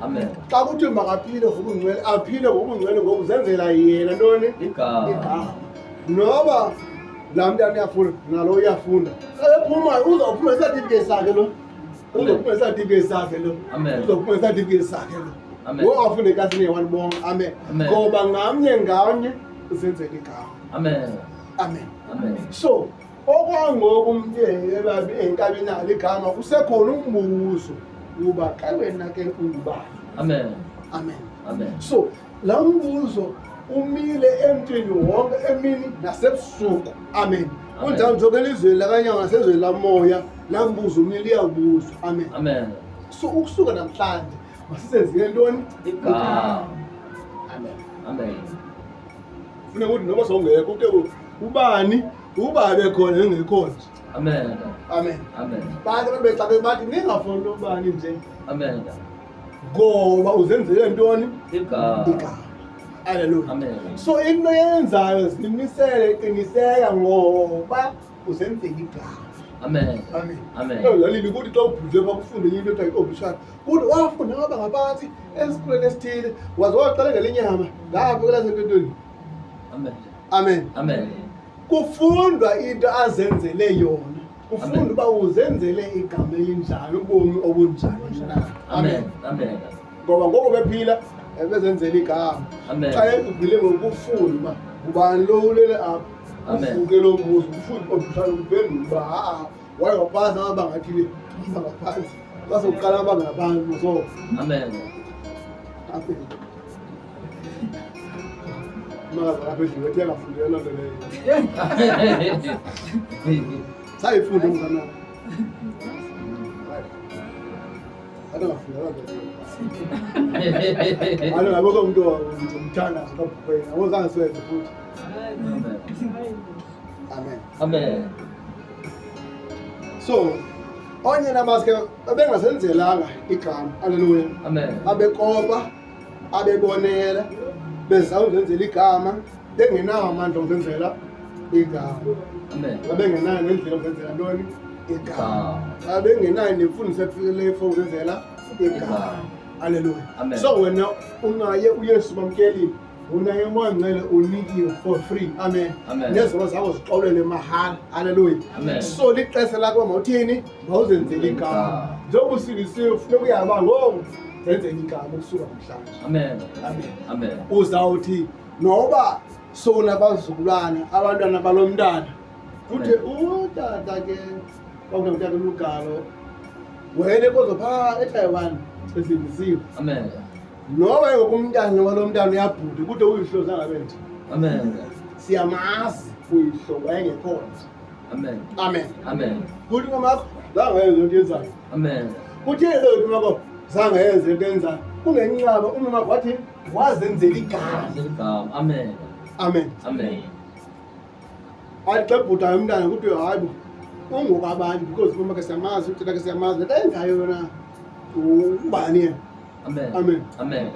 Amen. Xa kuthiwe makaphile ngobungcwele, aphile ngobungcwele ngokuzenzela yena ntoni? Igama. Igama. Noba laa mntana uyafunda, nalo uyafunda. Xa ephumayo uzawuphuma isatifiketi sakhe lo. Uzophuma isatifiketi sakhe lo. Amen. Uzophuma isatifiketi sakhe lo. Amen. Ngoku afunde eklasini yeyi-one bonke. Amen. Amen. Ngoba ngamnye ngamnye uzenzela igama. Amen. Amen. Amen. So okwangoku umntu enkabi nalo igama, kusekhona umbuzo uba xa wena ke ungubani. Amen. Amen. Amen. So laa mbuzo umile emntwini wonke emini nasebusuku. Amen. Kunjalo nje elizweni lakanyanga nasezweni lamoya, laa mbuzo umile, uyawubuzwa. Amen. Amen. So ukusuka namhlanje masisenzile ntoni? Igama. Amen. Amen. Funeka ukuthi noba sowungekho ute ubani uba bekhona engekho nje. Amen. Amen. Amen. Bathi bebexake bathi ningafuni ubani nje Amen. ngoba uzenzele ntoni? Igama. Igama. Haleluya. Amen. So into yenzayo zimisele, qiniseka ngoba uzenzele igama. Amen. Amen. Amen. Lalile ukuthi xa ubhuje bakufunde enye into ethiwa i-obituary, kuthi wafunda waba ngaphansi esikolweni esithile, waze waqala ngelinyama ngapha kwelasentontoni. Amen. Amen. Amen. Kufundwa into azenzele yona, kufundwa Amen. uba uzenzele igama elinjani, ubomi obunjani na. Amen. Amen. Ngoba ngoku bephila ebezenzela igama. Amen. Xa ebhubhile ngokufunda uba ngubani lo ulele apha, Amen. uvuke lo mbuzo, ufunda obituary uphendule uba ha-a waye wapasa amabanga athile, amabanga aphantsi, bazokuqala amabanga aphantsi. So Amen. apha makaza lapha endlini ethe angafundela loo nto leyo, sayifunda umntana athi angafundela loo nto leyo. Alo ngabokho umuntu umthandazo kabhukhweni yabo, zange siwenze futhi. Amen. Amen. Amen. So oonyana bakhe babengazenzelanga igama. Aleluya. Amen. Babekopa, abebonela, bezama ukuzenzela igama, bengenawo amandla okuzenzela igama. Amen. Babengenayo nendlela yokuzenzela ntoni? Igama. Igama. Babengenayo nemfundiso epheleleyo for ukuzenzela igama. Igama. Aleluya. Amen. So wena unaye uYesu, bamkelile, unaye uMoya Ngcwele, unikiwe for free. Amen. Amen. Nezono zakho zixolelwe mahala. Aleluya. Amen. So lixesha lakho uba mawuthini? Mawuzenzele igama. Igama. Njengoba usindisiwe, funeka uyaba ngoku zenzele igama ukusuka namhlanje. Amen. Amen. Amen. Uzawuthi noba sowunabazukulwana, abantwana balo mntana, kuthi utata ke kwakunakutata ulugalo wena enkonzo phaa eTaiwan, esindisiwe. Amen. Noba ngoku umntana walo mntana uyabhuda, kude uyihlo zangabe nje Amen. siyamazi uyihlo, wayengekho nje. Amen. Amen. Amen. Kuthi umamakho zange yenze into yenzayo. Amen. Kutheni loo nto umakho zange yenze into yenzayo? Kungenxaba umamakho wathi wazenzela igama. Igama. Amen. Amen. Amen. Athi xa ebhudayo umntana kuthiwe hayi bo, ungokabantu, because umamakhe siyamazi, utata ke siyamazi, le nto ayenzayo yona ubani yena. Amen. Amen. Amen.